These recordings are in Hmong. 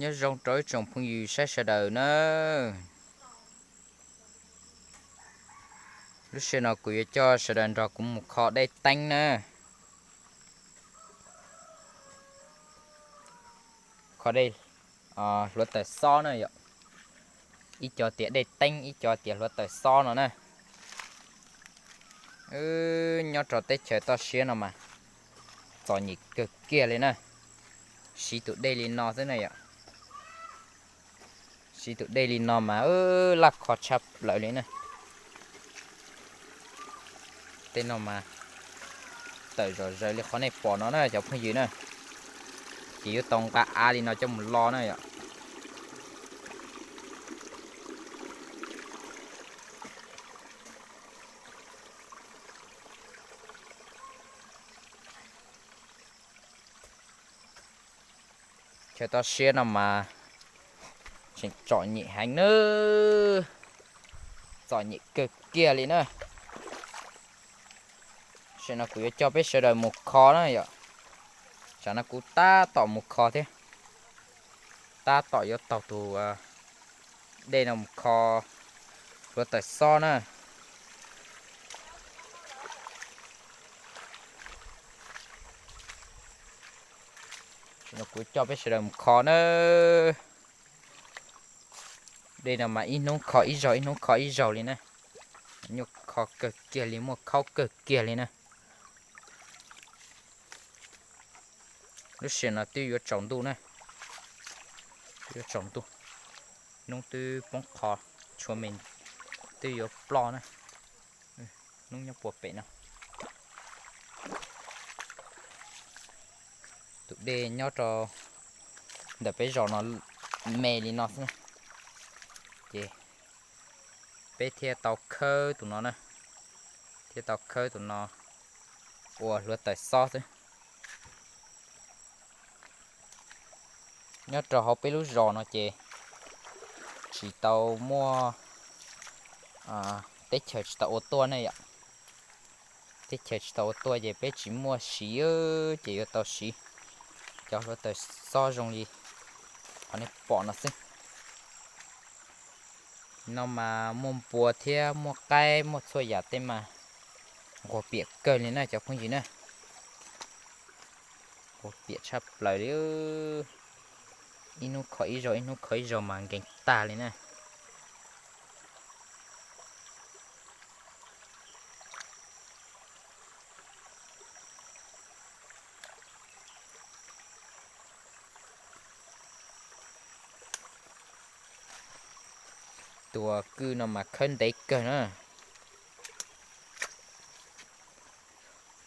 Nyob zoo rau ib tsoom phooj ywg saib sawv daws na. Lub sij hawm no kuv yuav coj sawv daws nrog kuv mus kho dej teeb na. Kho dej hluav taws xob na yom. Ib co tias dej teeb, ib co tias hluav taws xob no na. Nyob rau teb chaws toj siab no mas txom nyem kawg kiag li na. Siv tus dej li no xwb na yom. Siv tus dej li no mas laj kho tshaj plaws li na. Tej no mas tawm zom zaws li qhov nej pom no na cov phooj ywg na. Ces yuav tau nqa av li no coj mus lo na yom. Chaw toj siab no mas tseem txom nyem heev na. Txom nyem kawg kiag li na. Tam sim no kuv yuav coj peb sawv daws mus kho na yom. Tam sim no kuv tab tom mus kho thiab. Tab tom yuav taug tus dej no mus kho hluav taws xob na. Tam sim no kuv coj peb sawv daws mus kho na. Dej no mas ib hnub kho ib zaug, ib hnub kho ib zaug li na. Nyuaj kho kawg kiag li, muaj khaub kawg kiag li na. Lub sij hawm no twb yuav tsaus ntuj na. Twb yuav tsaus ntuj. Hnub twb poob qho, tshuav me twb yuav ploj na. Hnub nyob puag pem no. Tus dej nyob rau ntawm peb zos no me li no xwb na. Ces peb thiaj tau khawb tus no na. Thiaj tau khawb tus no ua hluav taws xob xwb. Nyob rau hauv peb lub zos no ces tsis tau muaj, teb chaws tsis tau ua tuaj ne yom. Teb chaws tsis tau ua tuaj ces peb tsis muaj siv, ces yuav tau siv cov hluav taws xob zoo li qhov nej pom no xwb. No mas muaj npua thiab muaj qaib, muaj txhua yam tej mas nquag piam kawg li na cov phooj ywg na. Nquag piam tshaj plaws li. Ib hnub kho ib zaug, ib hnub kho ib zaug mas nkees tag li na. Tus kwj no mas khawb ntev kawg na.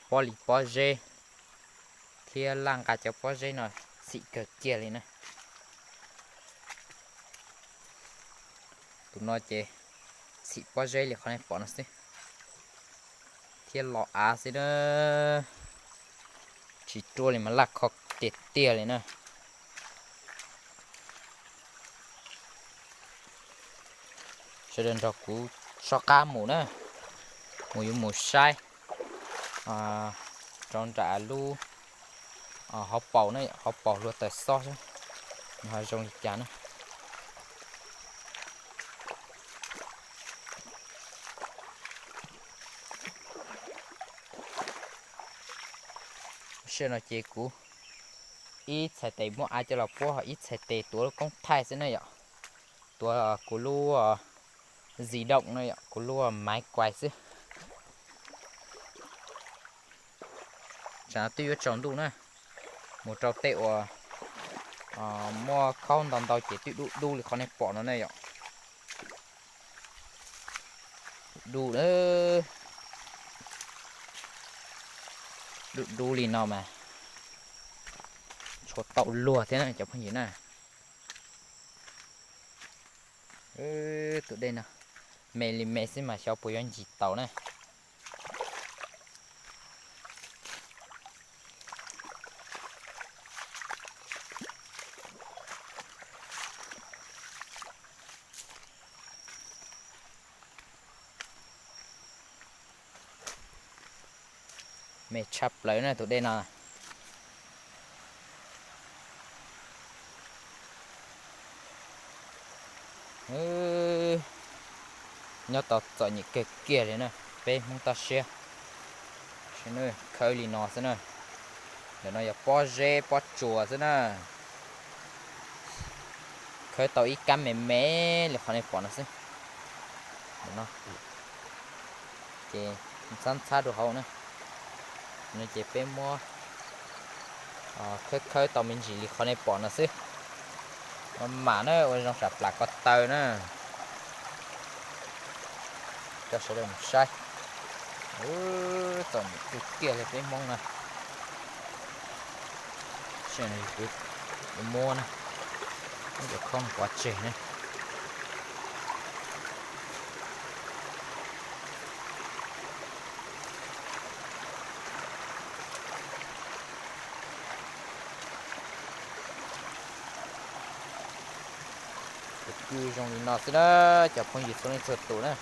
Pob li pob zeb thiab laj nqa cov pob zeb no txhim kawg kiag li na. Tus no ces txhim pob zeb li qhov nej pom no xwb, thiab lo av xwb na. Tsis ruaj li mas laj kho tiag tiag li na. Sawv daws nrog kuv soj qab mus na, mus yuav mus saib rau nram lub hauv paus na, hauv paus hluav taws xob xwb, nws ho zoo li cas na. Sij no ces kuv ib txhais tes muab av coj los puab, ho ib txhais tes tuav lub koob thaij xwb na yom. Tuav kuv lub di động na yom, kuv lub maiv kuais xwb. Tsam no twb yuav tsaus ntuj na, mus rau tej uas muaj khaub ntau ntau ces twb dub dub li qhov nej pom no ne yom. Dub, dub dub li no mas tshuav tau luag thiab na cov phooj ywg na. Tus dej no me li me xwb mas xyov puas yuav ncig taus na. Me tshaj plaws na tus dej no. Wb nyob tau txom nyem kawg kiag li na, peb Hmoob toj siab. Khawb li no xwb na. Ntawm no yog pob zeb pob tsuas xwb na. Khawb tau ib kab me me li qhov nej pom no xwb. Ntawm no ces ntxhab ntxhab rau hauv na. No ces peb muab khawb khawb tau me ntsis li qhov nej pom no xwb. Mam na ua zoo sam plas ko taw na. Coj sawv daws mus saib. Txom nyem kawg kiag li peb Hmoob na. Kuv muab na, muab cov khaub no pov tseg na. Tus kwj zoo li no xwb na, cov phooj ywg txhua leej txhua tus na.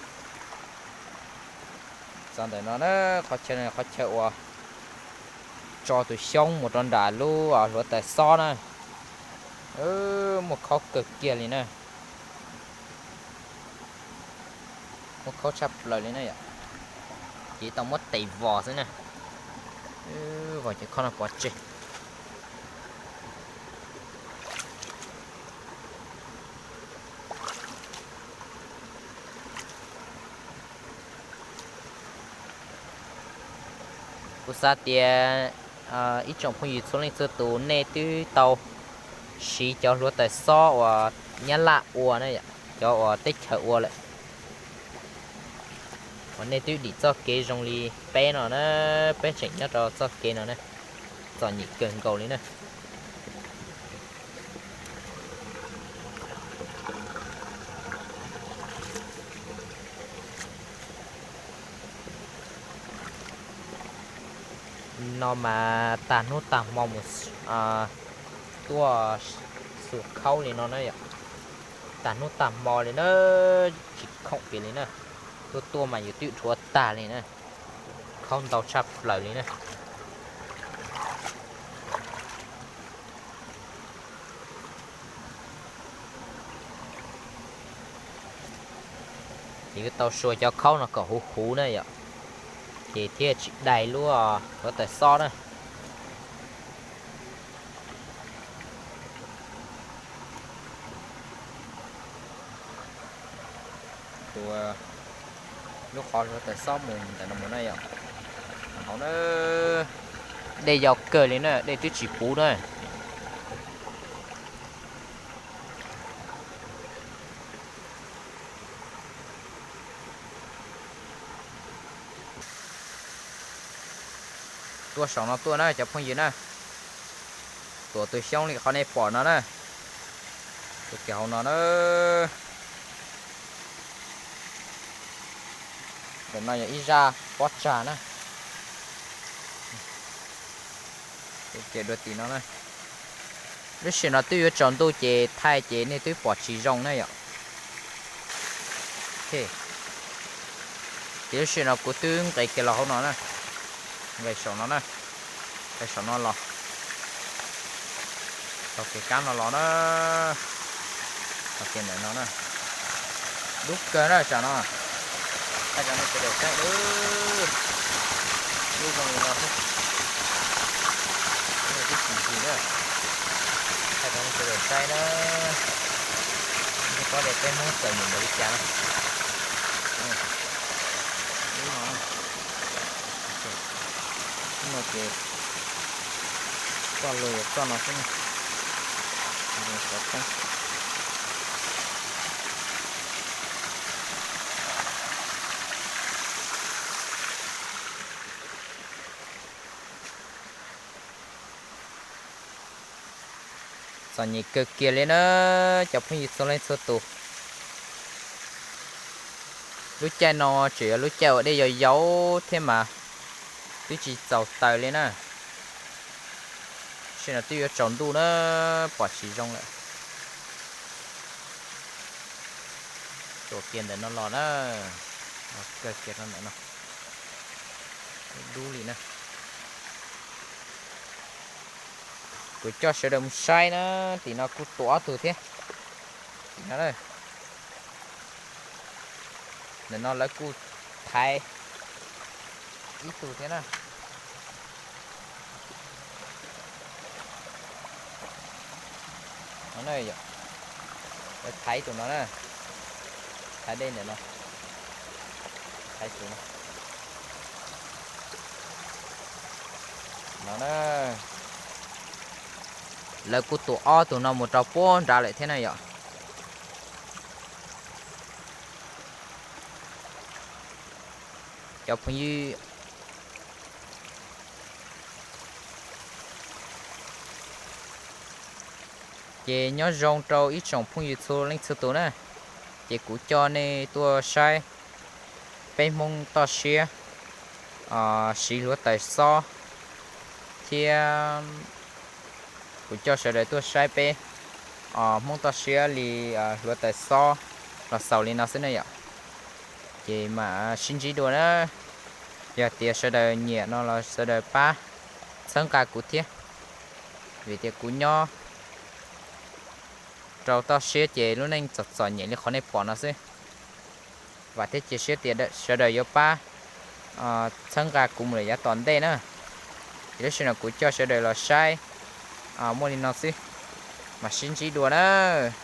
Txog ntawm no na, qhov chaw no qhov chaw uas tso tus xyoob mus rau nram lub hluav taws xob na. Muaj khaub kawg kiag li na. Muaj khaub tshaj plaws li na yom. Ces tau muab tes vos xwb na. Vos cov khaub no pov tseg. Kuv xav tias ib tsoom phooj ywg txhua leej txhua tus nej twb tau siv cov hluav taws xob uas Nyab Laj ua na, cov uas teb chaws ua lawm, uas nej twb dim txoj kev zoo li peb no na. Peb tseem nyob rau txoj kev no na, txom nyem kawg nkaus li na. No mas tag hnub tag hmo mus tuaj xus khaub li no na yom. Tag hnub tag hmo li na, tsis khoom kiag li na. Tuaj tuaj mas yus twb dhuav tag li na. Khaub ntau tshaj plaws li na. Ces yuav tau sua cov khaub no kom huv huv na yom, ces thiaj tsis dai lub hluav taws xob na. Tus lub qhov hluav taws xob mus ntawm no mus na yom. Hauv na, dej yau kawg li na, dej twb tsis puv na. Tuaj saum no tuaj na cov phooj ywg na. Tuam tus xyoob li qhov nej pom no na. Tus kiag hauv no na. Ntawm no yog ib zaj pob tsag na. Ces dua tim no na. Lub sij hawm no twb yuav tsaus ntuj ces thaij ces nej twb pom tsis zoo na yom. Ces lub sij hawm no kuv twb nqis kiag los hauv no na. Nqis saum no na. Nqis saum no los. Taug kev kab no los na. Taug kev ntawm no na. Dub kawg na tsam no. Thaij rau nej sawv daws saib lawm. Dub zoo li no xwb. Twb tsis ntsis na. Thaij rau nej sawv daws saib na. Nej paub tias peb Hmoob txom nyem npaum li cas na. Lub no, lub no ces txoj hlua yog txoj no xwb na. Xov tooj. Txom nyem kawg kiag li na, cov phooj ywg txhua leej txhua tus. Lub caij no tseem yog lub caij uas dej yau yau thiab mas twb tsis txaus taws li na. Sij no twb yuav tsaus ntuj na, pom tsis zoo lawm. Tuam kiag ntawm no los na, kawg kiag rau ntawm no. Dub li na. Kuv coj sawv daws mus saib na, tim no kuj tuam ob tug thiab. Tim no na. Ntawm no lawv kuj thaiv ib tug thiab na. Lawv thaiv tus no na, thaiv dej ntawm no, thaiv tus no. No na, lawv kuj tua ob tug no mus rau puag nrad lawm thiab na yom. Cov phooj ywg, ces nyob zoo rau ib tsoom phooj ywg txhua leej txhua tus na. Ces kuv coj nej tuaj saib peb Hmoob toj siab siv hluav taws xob thiab kuv coj sawv daws tuaj saib peb Hmoob toj siab li hluav taws xob los xaus li no xwb na yom. Ces mam sib ntsib dua na. Yog tias sawv daws nyiam no los sawv daws pab txhawb nqa kuv thiab, vim tias kuv nyob rau toj siab ces lub neej txom txom nyem li qhov nej pom no xwb. Vam thiab cia siab tias sawv daws yuav pab txhawb nqa kuv mus lawm yav tom ntej na. Ces lub sij hawm no kuv coj sawv daws los saib muaj li no xwb, mam sib ntsib dua nawb.